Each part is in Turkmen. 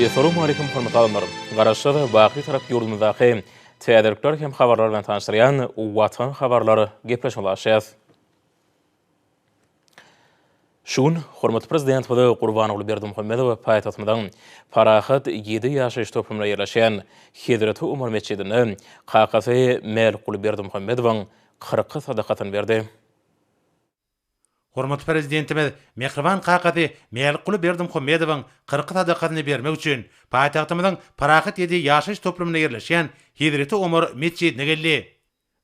Essalawmaleýkim hormatly adamlar! Garaşsyz, baky Bitarap ýurdumyzdaky täzelikler hem habarlar bilen tanyşdyrýan Watan habarlar gepleşigine ulaşýas. Şu gün hormatly Prezidentimiz Gurbanguly Berdimuhamedow paýtagtymyzyň Parahat ýedi ýaşaýyş toplumynda ýerleşýän Hezreti Omar metjidinde kakasy Mälikguly Berdimuhamedowyň kyrky sadakasyny berdi. Hormatly Prezidentimiz mähriban kakasy Mälikguly Berdimuhamedowyň kyrky sadakasyny bermek üçin, paýtagtymyzyň Parahat ýedi ýaşaýyş toplumynda ýerleşýän Hezreti Omar metjidine geldi.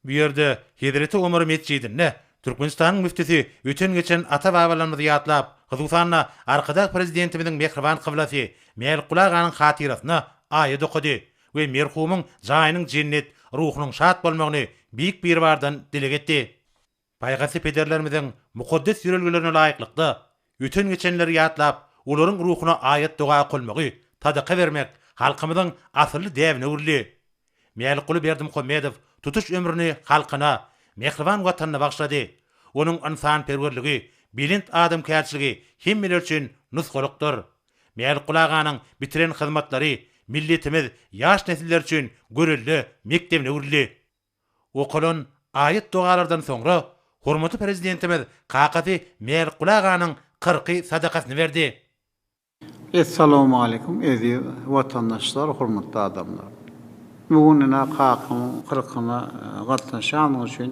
Bu ýerde Hezreti Omar metjidinde Türkmenistanyň müftüsi öten-geçen ata-babalarymyzy ýatlap, hususan-da, Arkadag Prezidentimiziň mähriban kyblasy Mälikguly aganyň hatyrasyna aýat okady we merhumyň jaýynyň jennet, ruhunyň şat bolmagyny Beýik Biribardan dileg etdi. Paýhasly pederlerimiziň mukaddes ýörelgelerine laýyklykda, öten-geçenleri ýatlap, olaryň ruhuna aýat-doga okalmagy, sadaka bermek halkymyzyň asylly däbine öwrüldi. Mälikguly Berdimuhamedow tutuş ömrüni halkyna, mähriban Watanyna bagyşlady. Onuň ynsanperwerligi, belent adamkärçiligi hemmeler üçin nusgalykdyr. Mälikguly aganyň bitiren hyzmatlary milletimiz, ýaş nesiller üçin görelde mekdebine öwrüldi. Okalan aýat-dogalardan soňra, hormatly Prezidentimiz kakasy Mälikguly aganyň kyrky sadakasyny berdi. Essalawmaleýkum eziz watandaşlar hormatly adamlar. Bu gün ine kakamyň kyrkyna gatnaşýandygy üçin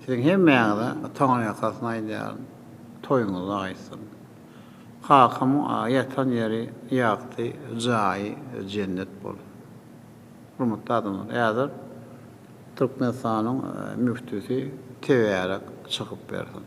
siziň hemmäňize taňryýalkasyn aýdýaryn. Toýuňyz gaýtsyn. Kakamyň ýatan ýeri ýagty, jaýy jennet bolsun. Hormatly adamlar, häzir Türkmenistanyň müftüsi tebärek çykyp bersin.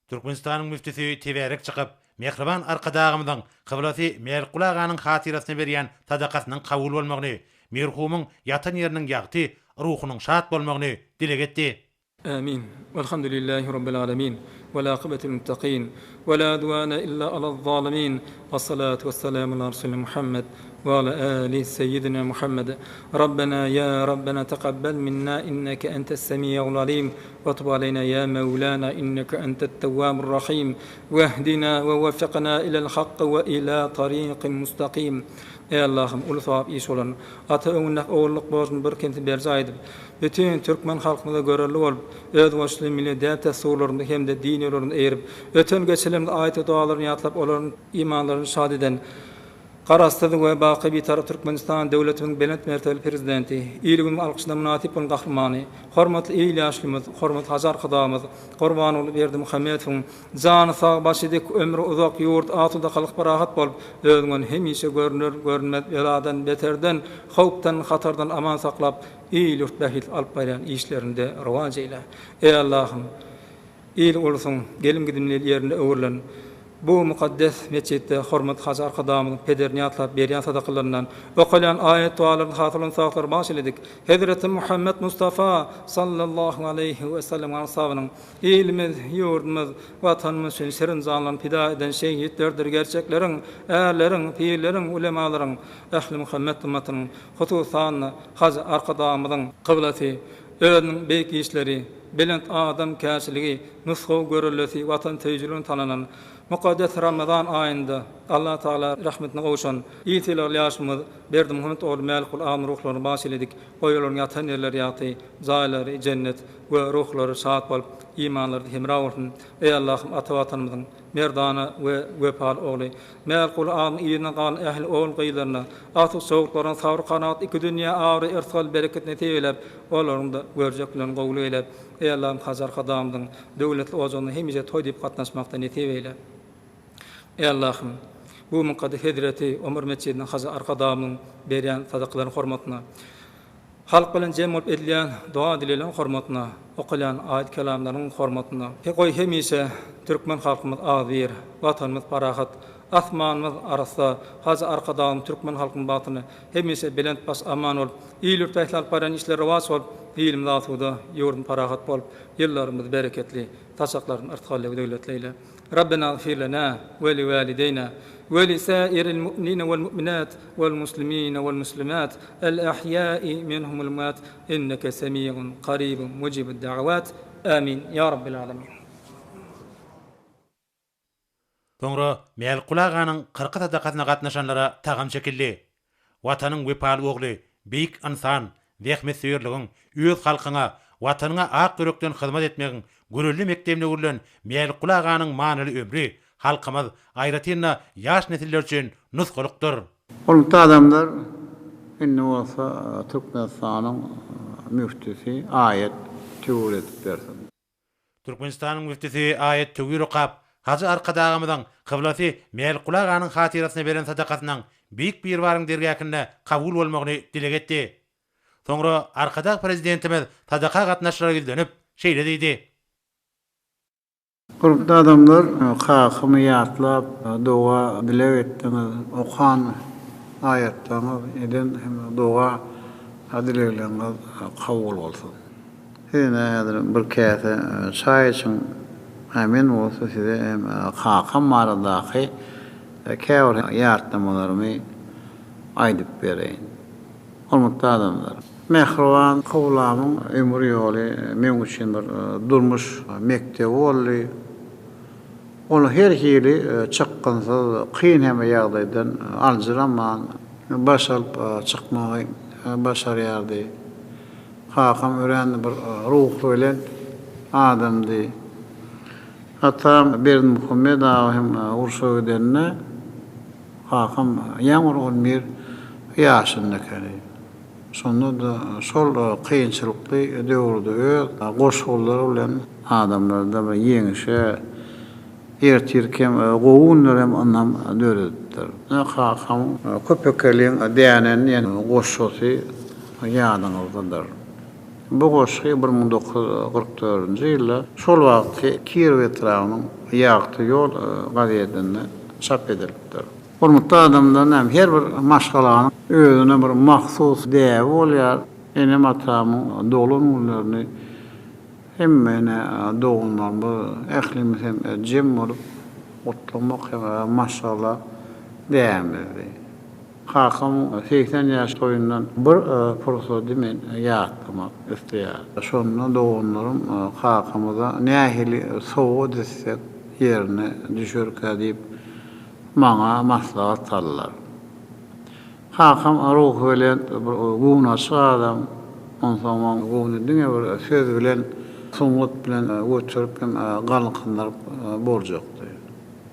Türkmenistanyň müftüsi tebärek çykyp, mähriban Arkadagymyzyň kyblasy Mälikguly aganyň hatyrasyna berýän sadakasynyň kabul bolmagyny, merhumyň ýatan ýeriniň ýagty, ruhunyň şat bolmagyny dileg etdi. Amin. Walhamdulillahi Rabbil Alemin. Wal akybetu lil muttakin. Wa la udwana illa alal zalimin. Wassalatu wassalamu ala Rasulina Muhammed wa ala ali seyyidina Muhammed. Rabbena ya Rabbena taqabbal minna inneke entes semiul alim. Wa tub aleyna ya Mevlana inneke entet tewwabur rahim. Wehdina we weffikna ilel hakky we ila tariqin mustakim. Eý Allahym uly sogap iş bolan ata öňündäki ogullyk borjuny bir kemsiz berjaý edip, bütin türkmen halkymyza görelde bolup, özboluşly milli däp-dessurlarymyzy hem-de din ýollarymyzy eýerip, öten-geçenlerimizi aýat-u-dogalaryny ýatlap, olaryň imanlaryny şat eden Garaşsyz we baky Bitarap Türkmenistan döwletimiziň belent mertebeli Prezidenti, il-günümiziň alkyşyna mynasyp bolan Gahrymany, hormatly il ýaşulymyz, hormatly Hajy Arkadagymyz Gurbanguly Berdimuhamedowyň Jany sag, başy dik, ömri uzak, ýurt asuda, halk parahat bolup, özüňden hemişe görner, görünmez beladan, beterden, howpdan, hatardan aman saklap, il-ýurt bähbitli alyp barýan işlerinde rowaç eýle. Eý, Allahym! Il-ulusyň gelim-gidimli ýerine öwrülen bu mukaddes metjitde hormatly Hajy Arkadagymyzyň pederini ýatlap berýän sadakalaryndan, okalýan aýat-dogalaryndan hasyl bolan sogaplary bagyş eýledik. Hezreti Muhammet Mustafa sallallahu aleýhi we sellemiň ashabynyň Ilimiz, ýurdumyz, Watanymyz üçin şirin janlaryny pida eden şehitlerdir gerçekleriň, ärleriň, pirleriň, ulemalaryň, ähli muhammet ymmatynyň, hususan-da, Hajy Arkadagymyzyň, kyblasy, özüniň beýik işleri, belent adamkärçiligi, nusgawy görellesi, watansöýüjiligini tanalan, mukaddes Ramazan aýynda Allatagala rahmetine gowşan il sylagly ýaşulymyz Berdimuhamet ogly Mälikguly aganyň ruhlaryny bagyş eýledik. Goý olaryň ýatan ýerleri ýagty, jaýlary jennet we ruhlary şat bolup, imanlary hemra bolsun. Eý Allahym ata Watanymyzyň merdana we wepaly ogly Mälikguly aganyň yzyndan galan ähli ogul-gyzlaryna, agtyk-çowluklaryna sabyr-kanagat iki dünýä abraý yrsgal bereket nesip eýläp, olaryň-da görjeklerini gowulyk eýläp, Eý Allahym Hajy Arkadagymyzyň döwletli ojagyna hemişe toý diýip gatnaşmakda nesip eýle. Eý Allahym! Bu mukaddes Hezreti Omar metjidiniň Hajy Arkadagymyzyň berýän sadakalarynyň hormatyna, halk bilen jem bolup edilýän doga-dilegleriň hormatyna, okalýan aýat-kelamlaryň hormatyna, goý hemişe türkmen halkymyz agzybir, Watanymyz parahat, asmanymyz arassa, Hajy Arkadagymyz türkmen halkynyň bagtyna hemişe belent baş aman bolup, il-ýurt ähli alyp barýan işleri rowaç bolup, ilimiz asuda, ýurdumyz parahat bolup, ýyllarymyz bereketli, saçaklarymyz yrsgally we döwletli eýle. Rabbena gfir lena we li walideyna we li sairil mu'minina wal mu'minat wal muslimina wal muslimat el ahýai minhumul emwat inneke semiun karibun mujibud da'awat amin ya rabbil alamin. Soňra Mälikguly aganyň kyrky sadakasyna gatnaşanlara tagam çekildi. Watanyň wepaly ogly, beýik ynsan, zähmetsöýerligiň, öz halkyňa, Watanyňa ak ýürekden hyzmat etmegiň görelde mekdebine öwrülen Mälikguly aganyň manyly ömri halkymyz, aýratyn-da, ýaş nesiller üçin nusgalykdyr. Hormatly adamlar, indi bolsa Türkmenistanyň müftüsi aýat töwir edip bersin. Türkmenistanyň müftüsi aýat töwir okap, Hajy Arkadagymyzyň kyblasy Mälikguly aganyň hatyrasyna beren sadakasynyň Beýik Biribaryň dergähinde kabul bolmagyny dileg etdi. Soňra Arkadag Prezidentimiz sadaka gatnaşyjylara ýüzlenip, şeýle diýdi. Hormatly adamlar, kakamy ýatlap doga dileg etdiňiz, okan aýatlaryňyz, eden hem doga dilegleriňiz kabul bolsun. Siz ine häzir bir käse çaý içiň, a men bolsa size hem kakam baradaky käbir ýatlamalarymy aýdyp bereýin. Hormatly adamlar! Mähriban kyblamyň ömür ýoly meň üçin bir durmuş mekdebi boldy. Ol her hili çykgynsyz, kyn hem ýagdaýdan aljyraman, baş alyp çykmagy başarýardy. Kakam örän bir ruhubelent adamdy. Atam Berdimuhamet aga hem urşa gidende, Kakam ýaňy bir on bir ýaşynda ekeni. Şonda-da şol kynçylykly döwürde öz goşgulary bilen adamlarda bir ýeňişe, ertirki hem gowy günlere hem ynam döredipdir. Kakamyň Köpekeliň dänen diýen goşgusy ýadyňyzdadyr. Bu goşgy 1944-nji ýylda şol wagtky Kirow etrabynyň Ýagty ýol gazetinde çap edilipdir. Hormatly adamlar näme her bir maşgalanyň özüne bir mahsus däbi bolýar. Enem-atamyň doglan günlerini hemme ene doganlarymyz ählimiz hem jem bolup gutlamak hem maşgala däbimizdi. Kakamyň 80 ýaş toýundan bir pursady men ýatlamak isleýärin. Şonda doganlarym kakamyza nähili sowgat etsek ýerine düşerkä diýip, maňa maslahat saldylar. Kakam ruhubelent, bir göwnaçyk adam, onsoň oň göwni diňe bir söz bilen, sungat bilen göterip hem galkyndyryp boljakdy.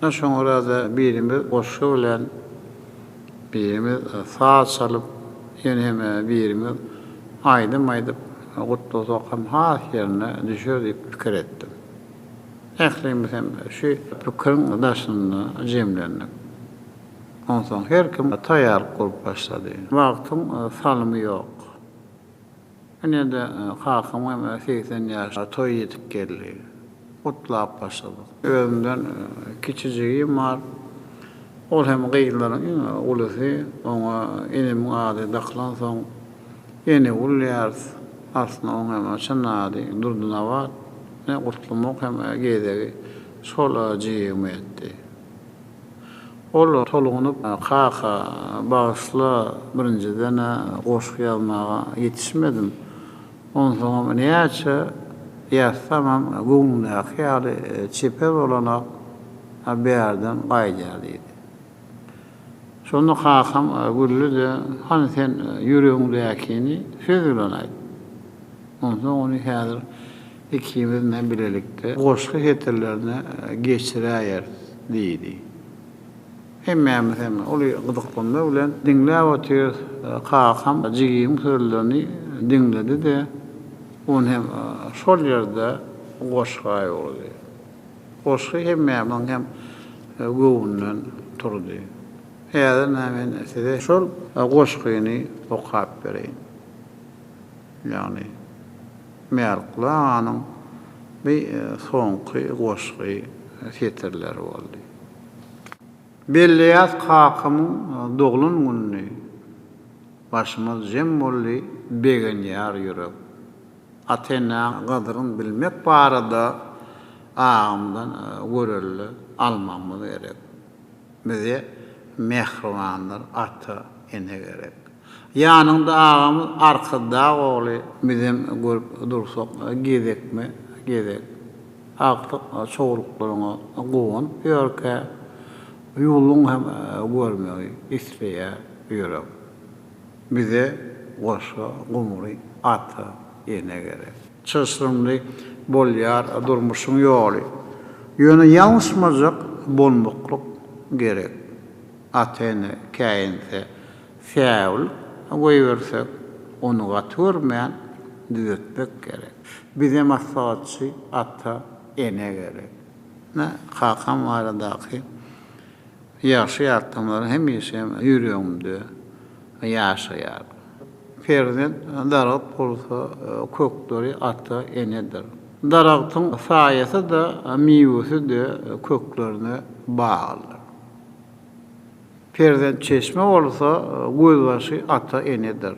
Şoňa görä-de birimiz goşgy bilen, birimiz saz çalyp, ýene hem birimiz aýdym aýdyp gutlasak hem has ýerine düşer diýip pikir etdim. Ählimiz hem şu pikiriň daşynda jemlendik. Onsoň her kim taýýarlyk görüp başlady. Wagtyň salymy ýok. Ine-de, kakam hem 80 ýaş toý ýetip geldi. Gutlap başladyk. Özümden kiçi jigim bar. Ol hem gyzlaryň iň ulusy. Oňa enemiň ady dakylansoň, Enegül diýýäris. Aslynda oň hem çyn ady Durdynabat. Ine, gutlamak hem gezegi şol jigime ýetdi. Ol tolgunyp, Kaka, bagyşla, birinjiden-ä goşgy ýazmaga ýetişmedim. Onsoňam näçe ýazsamam göwnüňdäki ýaly çeper bolanok, bärden gaýdýar diýdi. Şonda kakam güldi-de, Hany sen ýüregiňdäkini söz bilen aýt. Onsoň ony häzir ikimiz bilen bilelikde goşgy setirlerine geçiräýeris diýdi. Hemmämiz hem uly gyzyklanma bilen diňläp otyrys. Kakam jigimiň sözlerini diňledi-de, ony hem şol ýerde goşga öwürdi. Goşgy hemmämiziň hem göwnünden turdy. Häzir men size şol goşgyny okap bereýin. Ýagny Mälikguly aganyň bi soňky goşgy setirleri boldy. Belleýäs kakamyň doglan gününi, Başymyz jem boldy, begenýär ýürek. Ata-enäň gadryn bilmek barada agamdan görelde almagymyz gerek. Bize mähribanlar ata ene gerek. Ýanyňda agamyz Arkadag ogly bizem görüp dursak gezekme gezek. Agtyk çowluklaryňa guwanyp ýörkä. Ýurduň hem görmegi isleýär ýürek. Bize goşa gumry ata, ene gerek. Çylşyrymly bolýar durmuşyň ýoly. Ýöne ýalňyşmajak bolmaklyk gerek. Ata-ene käýinse, säwlik goýbersek, ony gaty görmän düzetmek gerek. Bize maslahatçy ata, ene gerek. Ine, kakam baradaky ýagşy ýatlamalar hemişe ýüregimde ýaşaýar. Perzent daragt bolsa, kökleri ata-enedir. Daragtyň saýasy-da, miwesi-de köklerine baglydyr. Perzent çeşme bolsa, gözbaşy ata-enedir.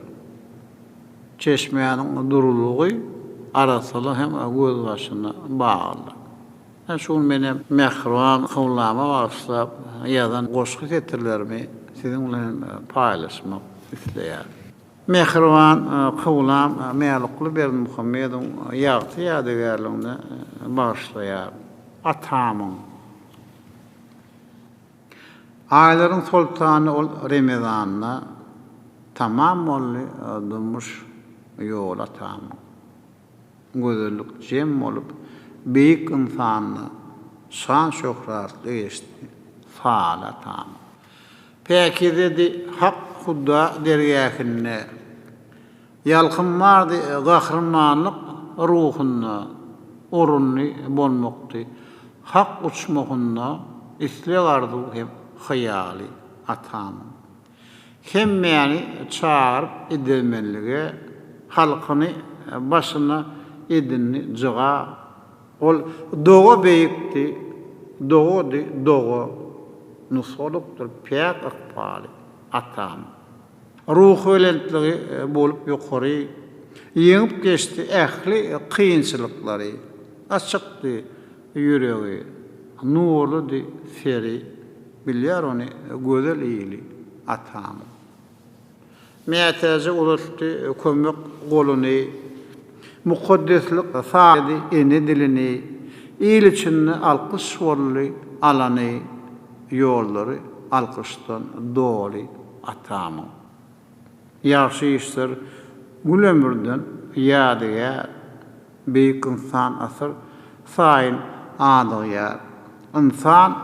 Çeşmäniň durulygy, arassalygy hem gözbaşyna baglydyr. Ine, şu gün men hem mähriban Howlama bagyşlap ýazan goşgy setirlerimi siziň bilen hem paýlaşmak isleýärin. Mähriban Howlam Mälikguly Berdimuhamedowyň ýagty ýadygärligine bagyşlaýaryn. Atamyň. Aýlaryň soltany ol Remezanda Tamam boldy durmuş ýoly atamyň. Gözellik jem bolup beýik ynsanda Şan-şöhratly geçdi saly atamyň. Päkizedi Hak Huda dergähinde Ýalkym bardy gahrymanlyk ruhunda, Orunly bolmakdy Hak uçmahynda Isleg-arzuw hem hyýaly atamyň. Hemmäni çagyryp edermenlige, Halkyny başyna edindi jyga. Ol doga beýikdi, dogady doga, Nusgalykdyr päk ykbaly atamyň. Ruhubelentligi bolup ýokary, Ýeňip geçdi ähli kynçylyklary. Açykdy ýüregi, nurludy seri, Bilýär ony gözel ili, atamyň. Mätäje uzatdy kömek goluny, Mukaddeslik saýdy ene dilini. Il içinde alkyş boldy alany, Ýollary alkyşdan doly. Atamyň. Ýagşy işler gül ömürden ýadygär, Beýik ynsan asyr saýyn adygýar. Ynsan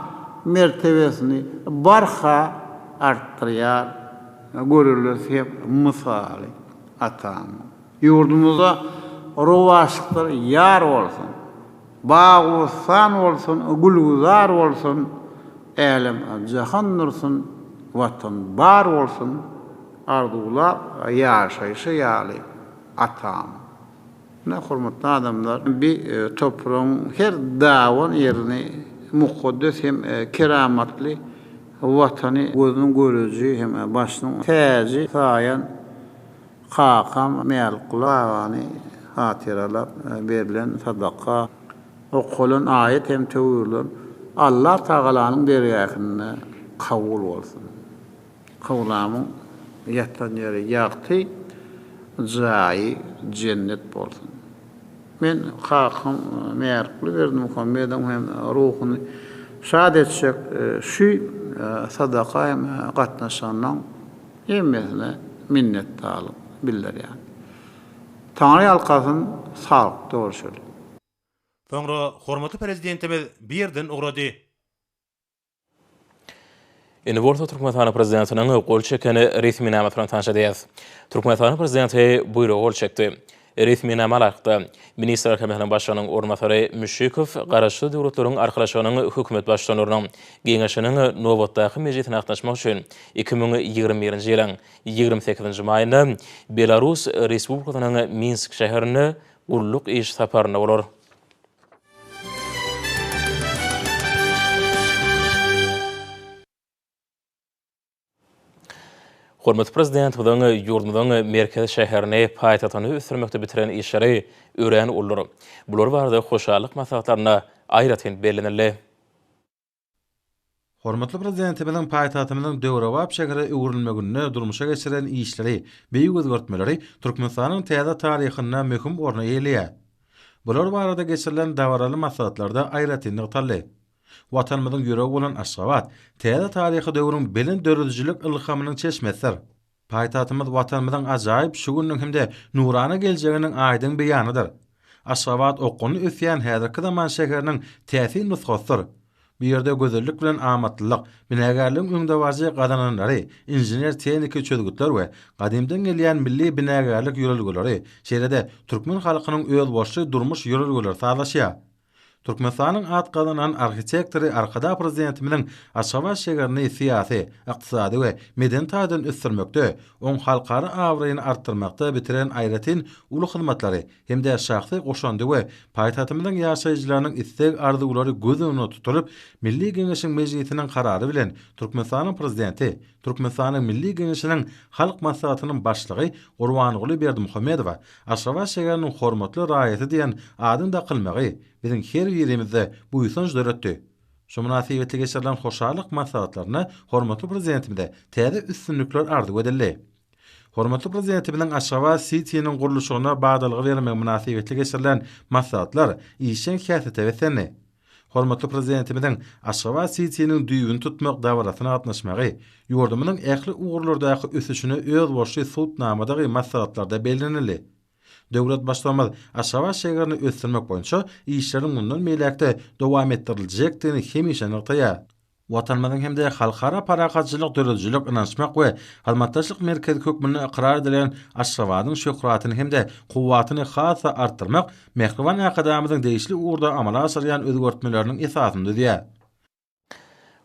mertebesini barha artdyrýar, Görelde hem mysaly atamyň. Ýurdumyzda rowaçlyklar ýar bolsun! Bagy-bossan bolsun, gülgüzar bolsun, Älem-jahan dursun, Watan bar bolsun, Arzuwlap ýaşaýşy ýaly atam. Ine, hormatly adamlar, bi topragyň her daban ýerini mukaddes hem keramatly Watany gözüniň göreji hem başynyň täji saýan Kakam Mälikguly agany hatyralap berlen sadaka, okalan aýat hem töwirler Allah Tagalanyň dergähinde kabul bolsun. Kyblamyň ýatan ýeri ýagty, jaýy jennet bolsun. Men kakam Mälikguly Berdimuhamedowyň hem ruhuny şat etjek şu sadaka hem gatnaşanyň Hemmesine minnetdarlyk bildirýän. Taňry ýalkasyn saglykda görşeli. Soňra hormatly Prezidentimiz bu ýerden ugrady. Indi bolsa Türkmenistanyň Prezidentiniň gol çeken resminamasy bilen tanyş edýäris. Türkmenistanyň Prezidenti buýruga gol çekdi. Resminama laýyklykda, Ministrler Kabinetiniň Başlygynyň orunbasary Müşşikow Garaşsyz Döwletleriň Arkalaşygynyň Hökümet Baştutanlarynyň Geňeşiniň nobatdaky mejlisine gatnaşmak üçin 2021-nji ýylyň 28-nji maýynda Belarus Respublikasynyň Minsk şäherinde gulluk iş saparynda bolar. Hormatly Prezidentimiziň ýurdumyzyň merkezi şäherini, paýtagtyny ösdürmekde bitiren işleri örän uludyr. Bular barada hoşallyk maslahatlarynda aýratyn bellenildi. Hormatly Prezidentimiziň paýtagtymyzyň döwrebap şähere öwrülmeginde durmuşa geçiren işleri, beýik özgertmeleri Türkmenistanyň täze taryhynda möhüm orny eýeleýär. Bular barada geçirilen dabaraly maslahatlarda aýratyn nygtaldy. Watanymyzyň ýüregi bolan Aşgabat täze taryhy döwrüň belent döredijilik ylhamynyň çeşmesidir. Paýtagtymyz Watanymyzyň ajaýyp şu gününiň hem-de nurana geljeginiň aýdyň beýanydyr. Aşgabat okgunly ösýän häzirki zaman şäheriniň täsin nusgasydyr. Bu ýerde gözellik bilen amatlylyk, binagärligiň öňdebaryjy gazananlary, inžener-tehniki çözgütler we gadymdan gelýän milli binagärlik ýörelgeleri, şeýle-de türkmen halkynyň özboluşly durmuş ýörelgeleri sazlaşýar. Türkmenistanyň at gazanan arhitektory Arkadag Prezidentimiziň Aşgabat şägerini syýasy, ykdysady we medeni taýdan ösdürmekde, oň halkara abraýyny artdyrmakda bitiren aýratyn uly hyzmatlary hem-de şahsy goşandy we paýtagtymyzyň ýaşaýjylarynyň isleg-arzuwlary göz öňünde tutulyp, Milli Geňeşiň Mejlisiniň Karary bilen Türkmenistanyň Prezidenti, Türkmenistanyň Milli Geňeşiniň Halk Maslahatynyň Başlygy Gurbanguly Berdimuhamedowa Aşgabat şäheriniň hormatly raýaty diýen adyň dakylmagy biziň her birimizde buýsanç döretdi. Şu mynasybetli geçirilen hoşallyk maslahatlarynda hormatly Prezidentimize täze üstünlikler arzuw edildi. Hormatly Prezidentimiziň Aşgabat sitiniň gurluşygyna badalga bermegi mynasybetli geçirilen maslahatlar işjeň häsiýete beslendi. Hormatly Prezidentimiziň Aşgabat sitiniň düýbüni tutmak dabarasyna gatnaşmagy ýurdumyzyň ähli ugurlardaky ösüşine özboluşly subutnamadygy maslahatlarda bellenildi. Döwlet Baştutanymyz Aşgabat şäherini ösdürmek boýunça işleriň mundan beýläk-de dowam etdiriljekdigini hemişe nygtaýar. Watanymyzyň hem-de halkara parahatçylyk, döredijilik, ynanyşmak we hyzmatdaşlyk merkezi hökmünde ykrar edilen Aşgabadyň şöhratyny hem-de kuwwatyny has-da artdyrmak mähriban Arkadagymyzyň degişli ugurda amala aşyrýan özgertmeleriniň esasyny düzýär.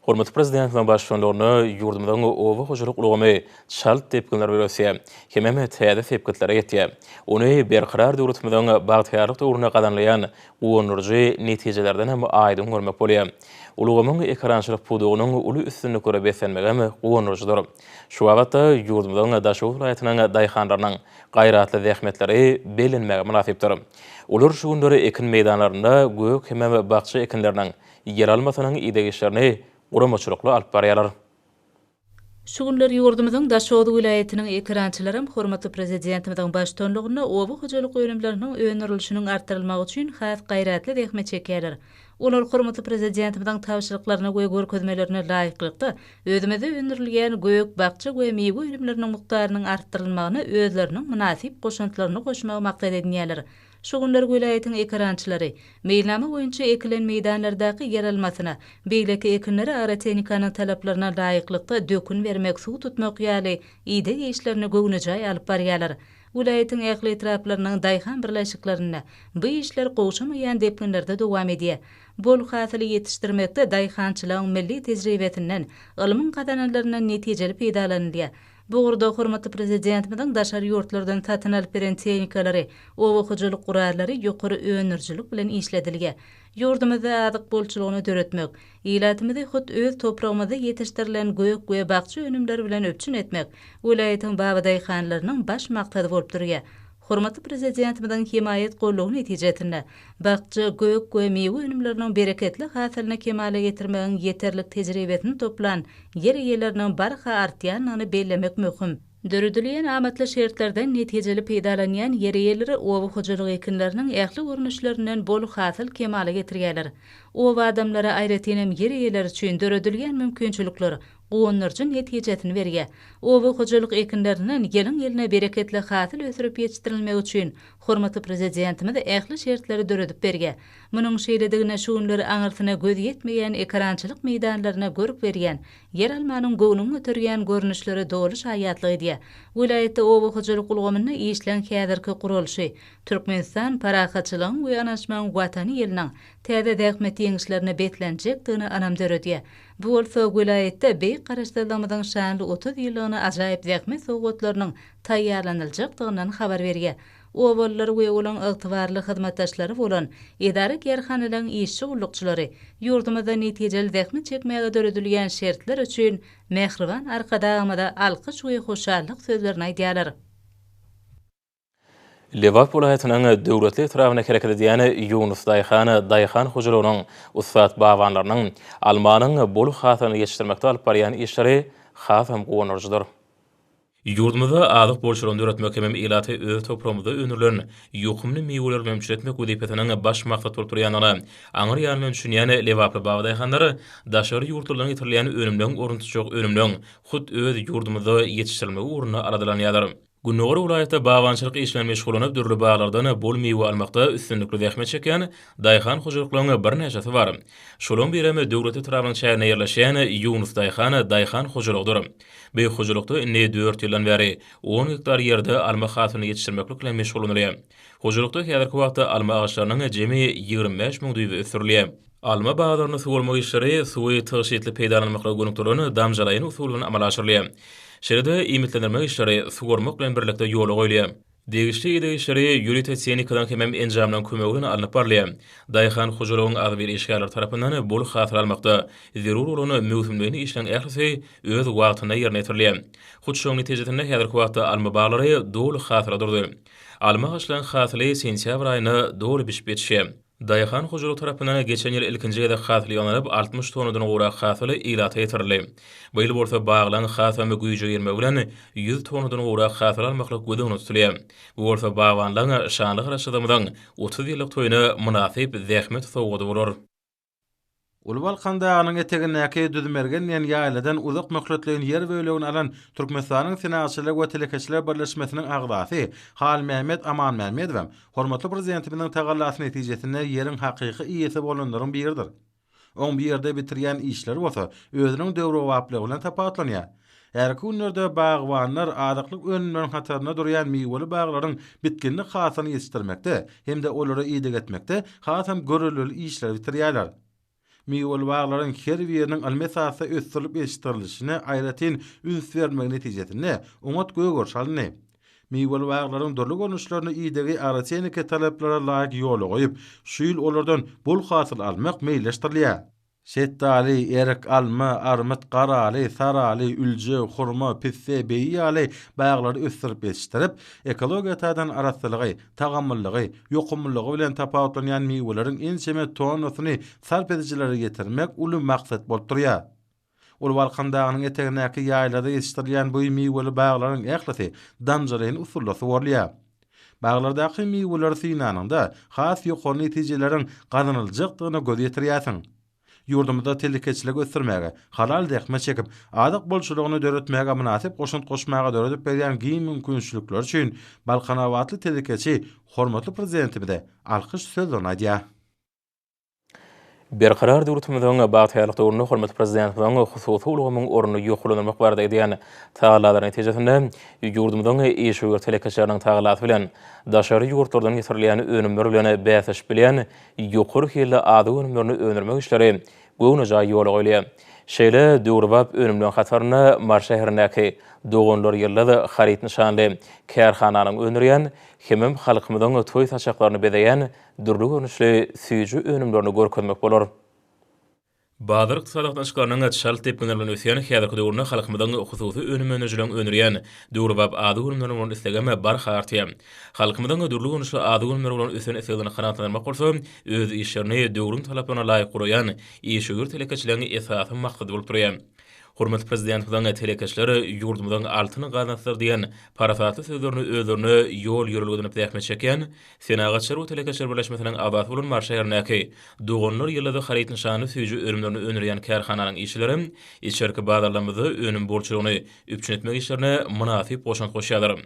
Hormatly Prezidentimiziň baştutanlygynda ýurdumyzyň oba hojalyk ulgamy çalt depginler bilen ösýär hemem täze sepgitlere ýetýär. Ony Berkarar döwletimiziň bagtyýarlyk döwründe gazanylýan guwandyryjy netijelerden hem aýdyň görmek bolýar. Ulgamyň ekerançylyk pudagynyň uly üstünliklere beslenmegem guwandyryjydyr. Şu babatda ýurdumyzyň Daşoguz welaýatynyň daýhanlarynyň gaýratly zähmetleri bellenmäge mynasypdyr. Olar şu günler ekin meýdanlarynda gök hemem bakja ekinleriniň, ýeralmasynyň ideg işlerini guramaçylykly alyp barýarlar. Şu günler ýurdumyzyň Daşoguz welaýatynyň ekerançylaram hormatly Prezidentimiziň baştutanlygynda oba hojalyk önümleriniň öndürilişiniň artdyrylmagy üçin has gaýratly zähmet çekýärler. Olar hormatly Prezidentimiziň tabşyryklaryna we görkezmelerine laýyklykda, özümizde öndürilýän gök, bakja we miwe önümleriniň mukdarynyň artdyrylmagyna özleriniň mynasyp goşantlaryny goşmagy maksat edinýärler. Şu günler welaýatyň ekerançylary meýilnama boýunça ekilen meýdanlardaky ýeralmasyna, beýleki ekinlere agrotehnikanyň talaplaryna laýyklykda dökün bermek, suw tutmak ýaly ideg işlerini göwnejaý alyp barýarlar. Welaýatyň ähli etraplarynyň daýhan birleşiklerinde bu işler gowşamaýan depginlerde dowam edýär. Bol hasyly ýetişdirmekde daýhançylygyň milli tejribesinden, ylmyň gazananlaryndan netijeli peýdalanylýar. Bu ugurda hormatly Prezidentimiziň daşary ýurtlardan satyn alyp beren tehnikalary, oba hojalyk gurallary ýokary öndürijilik bilen işledilýär. Ýurdumyzda azyk bolçulygyny döretmek, ilatymyzy hut öz topragymyzda ýetişdirilen gök we bakja önümleri bilen üpjün etmek welaýatyň babadaýhanlarynyň baş maksady bolup durýar. Hormatly Prezidentimiziň hemaýat goldawy netijesinde, bakja, gök we miwe önümleriniň bereketli hasylyny kemala getirmegiň ýeterlik tejribesini toplan ýer eýeleriniň barha artýandygyny bellemek möhüm. Döredilýän amatly şertlerden netijeli peýdalanýan ýer eýeleri oba hojalyk ekinleriniň ähli görnüşlerinden bol hasyl kemala getirýärler. Oba adamlary, aýratynam ýer eýeleri üçin döredilýän mümkinçilikler guwandyryjy netijesini berýär. Oba hojalyk ekinlerinden ýylyň-ýylyna bereketli hasyl ösdürip ýetişdirilmegi üçin hormatly Prezidentimiz ähli şertleri döredip berýär. Munuň şeýledigine şu günler aňyrsyna göz ýetmeýän ekerançylyk meýdanlaryna görk berýän, ýeralmanyň göwnüňi göterýän görnüşleri doly şaýatlyk edýär. Welaýatda oba hojalyk ulgamynda işleň häzirki guralyşy, Türkmenistan, parahatçylygyň we ynanyşmagyň Watany ýylynyň täze zähmet ýeňişlerine beslenjekdigine ynam döredýär. Bu bolsa welaýatda beýik Garaşsyzlygymyzyň şanly 30 ýyllygyna ajaýyp zähmet sowgatlarynyň taýýarlanyljakdygyndan habar berýär. Obalylar we olaň ygtybarly hyzmatdaşlary bolan edara-kärhanalaryň işçi-gullukçylary ýurdumyzda netijeli zähmet çekmäge döredilýän şertler üçin mähriban Arkadagymyza alkyş we hoşallyk sözlerini aýdýarlar. Lebap welaýatynyň Döwletli etrabynda hereket edýän Ýunus daýhan daýhan hojalygynyň ussat bagbanlarynyň almanyň bol hasylyny ýetişdirmekde alyp barýan işleri hasam guwandyryjydyr. Ýurdumyzda azyk bolçulygyny döretmek hemem ilaty öz topragymyzda öndürilen ýokumly miweler bilen üpjün etmek wezipesiniň baş maksat bolup durýandygyna aňry ýany bilen düşünýän lebaply babadaýhanlar daşary ýurtlardan getirilýän önümleň ornuny tutjak önümleň hut öz ýurdumyzda ýetişdirilmegi ugrunda aladalanýarlar. Gündogar welaýatda bagbançylyk işi bilen meşgullanyp, dürli baglardan bol miwe almakda üstünlikli zähmet çekýän daýhan hojalyklaryň birnäçesi bar. Şolaryň birem Döwletli etrabynyň çäginde ýerleşýän Ýunus daýhan daýhan hojalygydyr. Bu hojalykda indi dört ýyldan bäri on gektar ýerde alma hasylyny ýetişdirmeklik bilen meşgullanylýar. Hojalykda häzirki wagtda alma agaçlarynyň jemi 25 müň düýbi ösdürilýär. Alma baglaryny suwarmak işleri suwy tygşytly peýdalanmaklyga gönükdirilen damjalaýyn usul bilen amala aşyrylýar. Şeýle-de iýmitlendirmek işleri suwarmak bilen birlikde ýola goýulýar. Degişli ideg işleri ýörite tehnikalaryň hemem enjamlaryň kömegi bilen alnyp barylýar. Daýhan hojalygyň agzybir işgärleri tarapyndan bol hasyl almakda zerur bolan möwsümleýin işleriň ählisi öz wagtynda ýerine ýetirilýär. Hut şonuň netijesinde häzirki wagtda alma baglary doly hasyla durdy. Alma agaçlaryň hasyly sentýabr aýynda doly bişip ýetişýär. Daýhan hojalygy tarapyndan geçen ýyl ilkinji gezek hasyl ýygnalyp, 60 tonnadan gowrak hasyl ilata ýetirildi. Bu ýyl bolsa baglaryň hasam güýje girmegi bilen 100 tonnadan gowrak hasyl almaklyk göz öňünde tutulýar. Bu bolsa bagbanlaryň şanly Garaşsyzlygymyzyň 30 ýyllyk toýuna mynasyp zähmet sowgady bolar. Uly Balkan dagynyň etegindäki Düzmergen diýen ýaýladan uzak möhletleýin ýer bölegini alan Türkmenistanyň Senagatçylar we telekeçiler birleşmesiniň agzasy Halmämmet Amanmämmedowem hormatly Prezidentimiziň tagallasy netijesinde ýeriň hakyky eýesi bolanlaryň biridir. Oň bu ýerde bitirýän işleri bolsa özüniň döwrebaplygy bilen tapawutlanýar. Häzirki günlerde bagbanlar azyklyk önümleriň hatarynda durýan miweli baglaryň bitginlik hasylyny ýetişdirmekde hem-de olara ideg etmekde hasam görellili işleri bitirýärler. Miweli baglaryň her biriniň ylmy esasda ösdürilip ýetişdirilişine aýratyn üns berilmegi netijesinde oňat gögeriş alyndy. Miweli baglaryň dürli görnüşlerine idegi agrotehniki talaplara laýyk ýola goýup, şu ýyl olardan bol hasyl almak meýilleşdirilýär. Şetdaly, erik, alma, armyt, garaly, saraly, ülje, hurma, pisse, beýi ýaly baglary ösdürip ýetişdirip, ekologiýa taýdan arassalygy, tagamlylygy, ýokumlylygy bilen tapawutlanýan miweleriň ençeme tonnasyny sarp edijilere ýetirmek uly maksat bolup durýar. Uly Balkan dagynyň etegindäki ýaýlada ýetişdirilýän bu miweli baglaryň ählisi damjalaýyn usulda suwarylýar. Baglardaky miweleri synanyňda, has ýokary netijeleriň gazanyljakdygyna göz ýetirýärsiň. Ýurdumyzda telekeçiligi ösdürmäge, halal zähmet çekip, azyk bolçulygyny döretmäge mynasyp goşant goşmaga döredip berýän giň mümkinçilikleri üçin balkanabatly telekeçi hormatly Prezidentimize alkyş sözlerini aýdýar. Berkarar döwletimiziň bagtyýarlyk döwründe hormatly Prezidentimiziň hususy ulgamyň ornuny ýokarlandyrmak barada edýän tagallalary netijesinde ýurdumyzyň işewür telekeçileriniň tagallasy bilen daşary ýurtlardan getirilýän önümler bilen bäsleşip bilýän ýokary hilli azyk önümlerini öndürmek işleri göwnejaý ýola goýulýar. Şeýle döwrebap önümleriň hatarynda Mary şäherindäki Doganlar Ýyldyz haryt nyşanly kärhananyň öndürýän hemem halkymyzyň toý saçaklaryny bezeýän dürli görnüşli süýji önümlerini görkezmek bolar. Bazar ykdysady gatnaşyklarynyň çalt depginler bilen ösýän häzirki döwründe halkymyzyň hususy önüm öndürijileriň öndürýän döwrebap azyk önümlerine bolan islegem barha artýar. Halkymyzyň dürli görnüşli azyk önümlerine bolan ösen isleglerini kanagatlandyrmak bolsa öz işlerini döwrüň talaplaryna laýyk guraýan işewür telekeçileriň esasy maksady bolup durýar. Hormatly Prezidentimiziň Telekeçiler ýurdumyzyň altyn gaznasydyr diýen parasatly sözlerini özlerine ýol-ýörelge edinip zähmet çekýän Senagatçylar we telekeçiler birleşmesiniň agzasy bolan Mary şäherindäki Doganlar ýyldyzy haryt nyşanly süýji önümlerini öndürýän kärhananyň işçileri içerki bazarlarymyzda önüm bolçulygyny üpjün etmek işlerine mynasyp goşant goşýarlar.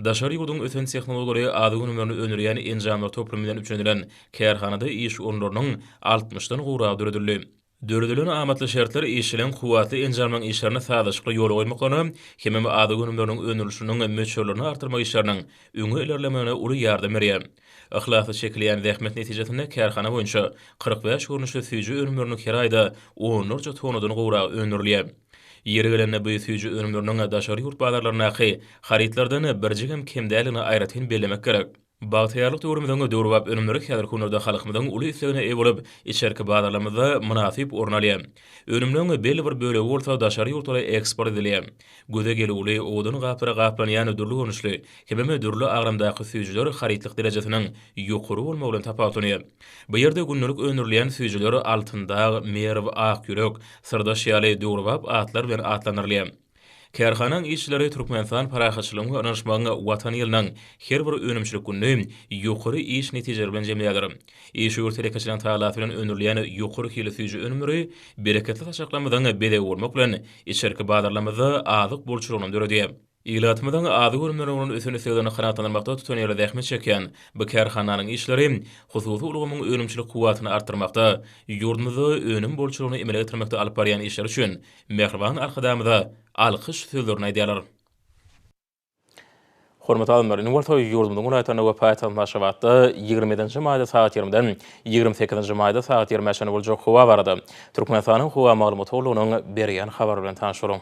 Daşary ýurduň ösen tehnologiýaly azyk önümlerini öndürýän enjamlar toplumy bilen üpjün edilen kärhanada iş orunlarynyň altmyşdan gowragy döredildi. Döredilen amatly şertler işçileriň kuwwatly enjamlaryň işlerini sazlaşykly ýola goýmaklaryna hemem azyk önümleriniň öndürilişiniň möçberlerini artdyrmak işleriniň öňe ilerlemegine uly ýardam berýär. Yhlasly çekilýän zähmet netijesinde kärhana boýunça 45 görnüşli süýji önümleriniň her aýda onlarça tonnadan gowragy öndürilýär. Ýeri gelende bu süýji önümleriniň daşary ýurt bazarlaryndaky harytlardan birjigem kem däldigini aýratyn bellemek gerek. Bagtyýarlyk döwrümiziň döwrebap önümleri häzirki günlerde halkymyzyň uly islegine eýe bolup, içerki bazarlarymyzda mynasyp orun alýar. Önümleriň belli bir bölegi bolsa daşary ýurtlara eksport edilýär. Göze gelüwli, owadan gaplara gaplanýan dürli görnüşli hemem dürli agramdaky süýjüler harytlyk derejesiniň ýokary bolmagy bilen tapawutlanýar. Bu ýerde gündelik öndürilýän süýjüler Altyn dag, Merw, Ak ýürek, Syrdaş ýaly döwrebap atlar bilen atlandyrylýar. Kärhananyň işçileri Türkmenistan parahatçylygyň we ynanyşmagyň Watany ýylynyň her bir önümçilik gününi ýokary iş netijeleri bilen jemleýärler. Işewür telekeçileriň tagallasy bilen öndürilýän ýokary hilli süýji önümleri bereketli saçaklarymyzyň bezegi bolmak bilen, içerki bazarlarymyzda azyk bolçulygyny döredýär. Ilatymyzyň azyk önümlerine bolan ösen isleglerini kanagatlandyrmakda tutanýerli zähmet çekýän bu kärhananyň işleri hususy ulgamyň önümçilik kuwwatyny artdyrmakda, ýurdumyzda önüm bolçulygyny emele getirmekde alyp barýan işleri üçin mähriban Arkadagymyza alkyş sözlerini aýdýarlar. Hormatly adamlar, indi bolsa ýurdumyzyň welaýatlarynda we paýtagtymyz Aşgabatda 27-nji maýda sagat 20-den 28-nji maýda sagat 20-ä çenli boljak howa barada Türkmenistanyň Howa maglumat gullugynyň berýän habary bilen tanyş boluň.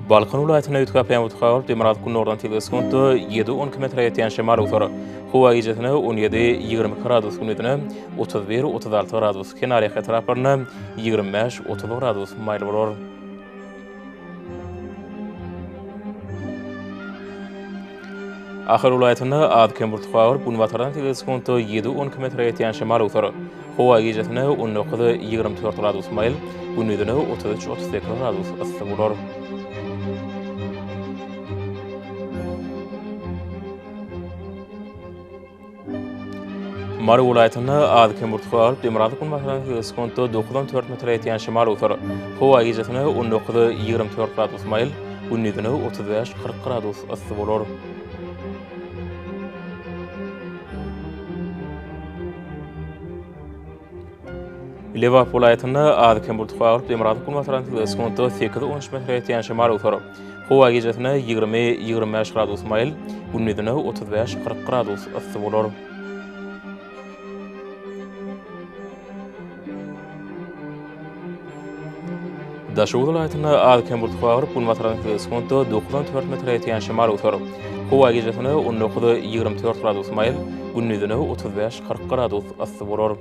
Balkan welaýatynda üýtgäp ýaňy tuka bolup, demirgazyk günordan tizligi sekuntda 7-12 metre ýetýän şemal öwser. Howa gijesine 17-22 gradus, gündizine 31-36 gradus, kenarýaka etraplarynda 25-30 gradus maýyl bolar. Ahal welaýatynda az-kem bulutly howa bolup, günbatardan tizligi sekuntda 7-12 metre ýetýän şemal öwser. Howa gijesine 19, 24 gradus maýyl, gündizine 33, 38 gradus yssy bolar. Mary welaýatynda az-kem bulutly howa bolup, demirgazyk-günbatardan tizligi sekuntda 9-14 metre ýetýän şemal öwser. Howa gijesine 19, 24 gradus maýyl, gündizine 35, 40 gradus yssy bolar. Lebap welaýatynda az-kem bulutly howa bolup, demirgazyk-günbatardan tizligi sekuntda 8-13 metre ýetýän şemal öwser. Howa gijesine 20-25 gradus maýyl, gündizine 35-40 gradus yssy bolar. Daşoguz welaýatynda az-kem bulutly howa bolup, günbatardan tizligi sekuntda 9-14 metre ýetýän şemal öwser. Howa gijesine 19-24 gradus maýyl, gündizine 35-40 gradus yssy bolar.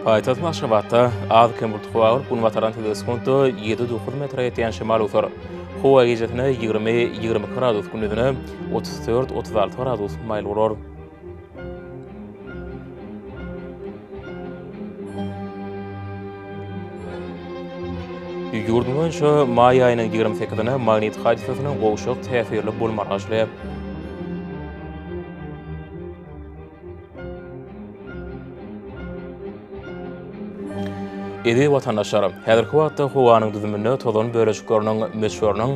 Paýtagtymyz Aşgabatda az-kem bulutly howa bolup, günbatardan tizligi sekuntda 7-9 metre ýetýän şemal öwser. Howa gijesine 20-22 gradus, gündizine 34-36 gradus maýyl bolar. Ýurdumyz boýunça maý aýynyň 28-ine magnit hadysasynyň gowşak täsirli bolmagy garaşylýar. Eziz watandaşlar, häzirki wagtda howanyň düzüminde tozan bölejikleriniň möçberiniň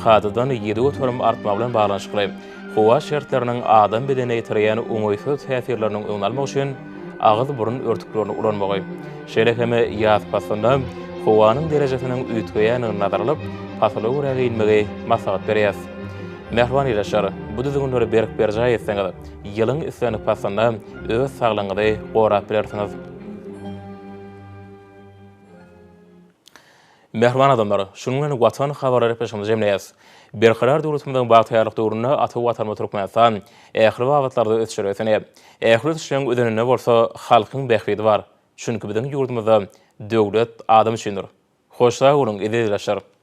kadadan 7% artmagy bilen baglanyşykly howa şertleriniň adam bedenine ýetirýän oňaýsyz täsirleriniň öňüni almak üçin agyz-burun örtüklerini ulanmagy, şeýle hem ýaz paslynda howanyň derejesiniň üýtgeýändigini nazara alyp, pasyla görä geýinmegi maslahat berýäris. Mähriban ildeşler, bu düzgünleri berk berjaý etseňiz, ýylyň islendik paslynda öz saglygyňyzy gorap bilersiňiz. Mähriban adamlar, şunuň bilen Watan habarlar gepleşigimizi jemleýäris. Berkarar döwletimiziň bagtyýarlyk döwründe ata Watanymyz Türkmenistan ähli babatlarda ösüşlere ösenýär. Ähli ösüşleriň özeninde bolsa halkyň bähbidi bar. Çünki biziň ýurdumyzda döwlet adam üçindir. Hoş sag boluň, eziz ildeşler!